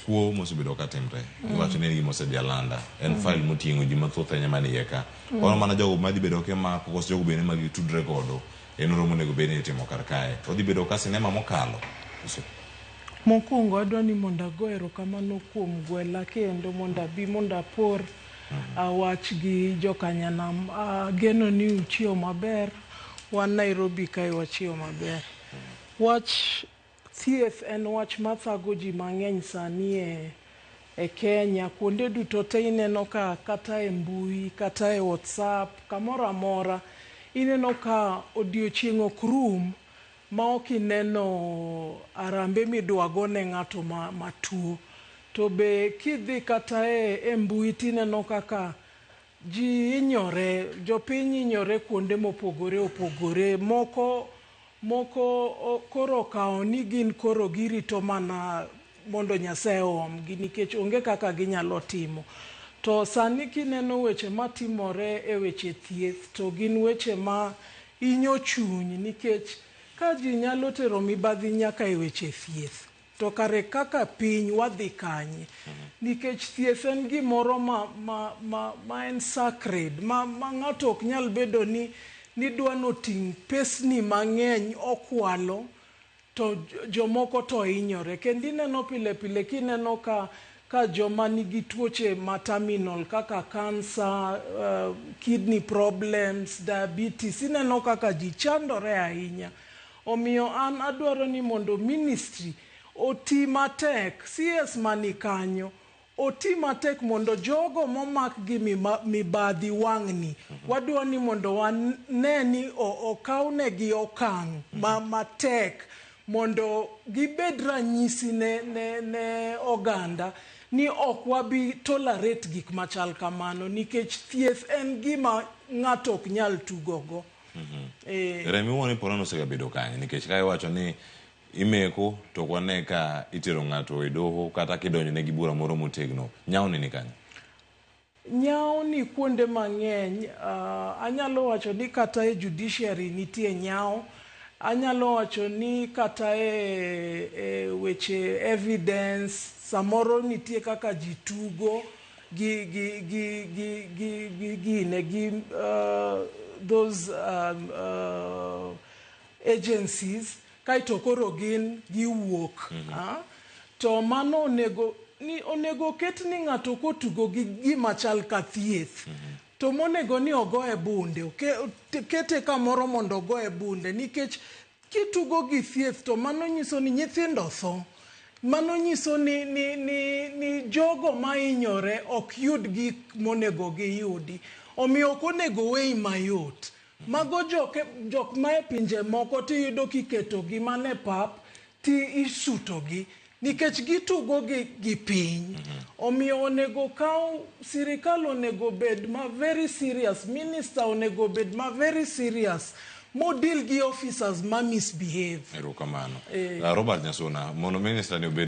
Kuo mosebedo ka timre, iwacho ni en gima osedhi alanda. En file moting'o ji mathoth ahinya man iye ka. Koro mana jogo madhi bedo kimako koso jogo bende ma gitudre godo en nonro monego bed ni itimo kar kae. Odhi bedo ka sinema mokalo. Koso? Mokwongo adwa ni mondo ago erokamano kuom gwela kendo mondo abi mondo apor wach gi jokanyanam. Ageno ni uchiewo maber, wan Nairobi kae wachiewo maber. Wach thieth en wach mathago ji mang'eny sani e Kenya. Kuonde duto te ineno ka kata e mbui, kata e WhatsApp, kamoro amora ineno ka odiochieng' ok rum ma ok ineno arambe midwa go ne ng'ato matuo. To be kidhi kata e mbui tineno kaka ji hinyore, jopiny hinyore kuonde mopogore opogore. Moko koro okawo ni gin koro girito mana mondo Nyasaye oomgi nikech onge kaka ginyalo timo. To sani kineno weche matimore e weche thieth to gin weche ma hinyo chuny nikech ka ji nyalo tero mibadhi nyaka e weche thieth to kare kaka piny wadhi kanye? Nikech thieth en gimoro ma en sacred ma ng'ato ok nyal bedo ni dwa noting' pesni mang'eny okwalo to jomoko to hinyore. Kendo ineno pile pile kineno ka joma nigi tuoche ma terminal kaka cancer, kidney problems, diabetes, ineno kaka ji chandore ahinya. Omiyo an adwaro ni mondo ministry oti matek, CS mani kanyo oti matek mondo jogo momak gi mibadhi wang'ni wadwa ni mondo wane ni okawnegi okang' matek mondo gibed ranyisi ne oganda ni ok wabi tolerate gik machal kamano nikech thieth en gima ng'ato ok nyal tugogo. Rem iwuon ni polo osegabedo kanye nikech ka iwacho ni imeko to ok wane ka itero ng'ato e doho kata kidonjone gi bura moro motegno. Nyawni ni kanye? Nyawo ni kuonde mang'eny. Anyalo wacho ni kata e judiciary nitie nyawo. Anyalo wacho ni kata e weche evidence samoro nitie kaka ji tugo gi gine gi those agencies kaeto koro gin giwuok. To mano onego ket ni ng'ato kotugo gi gima chal ka thieth to monego ni ogoye bunde, kete kamoro mondo ogoye bunde nikech kitugo gi thieth to mano nyiso ni nyithindo tho. Mano nyiso ni jogo mahinyore ok yud gik monego giyudi. Omiyo ok onego weyi mayot. Mago jok ma e pinje moko tiyudo kiketogi mana e pap ti isutogi nikech gitugo gi piny. Omiyo onego kaw sirikal onego bed ma very serious, minister onego bed ma very serious mo deal gi officers ma misbehave. Erokamano. Robert Nyasuna, mondo minister ni obed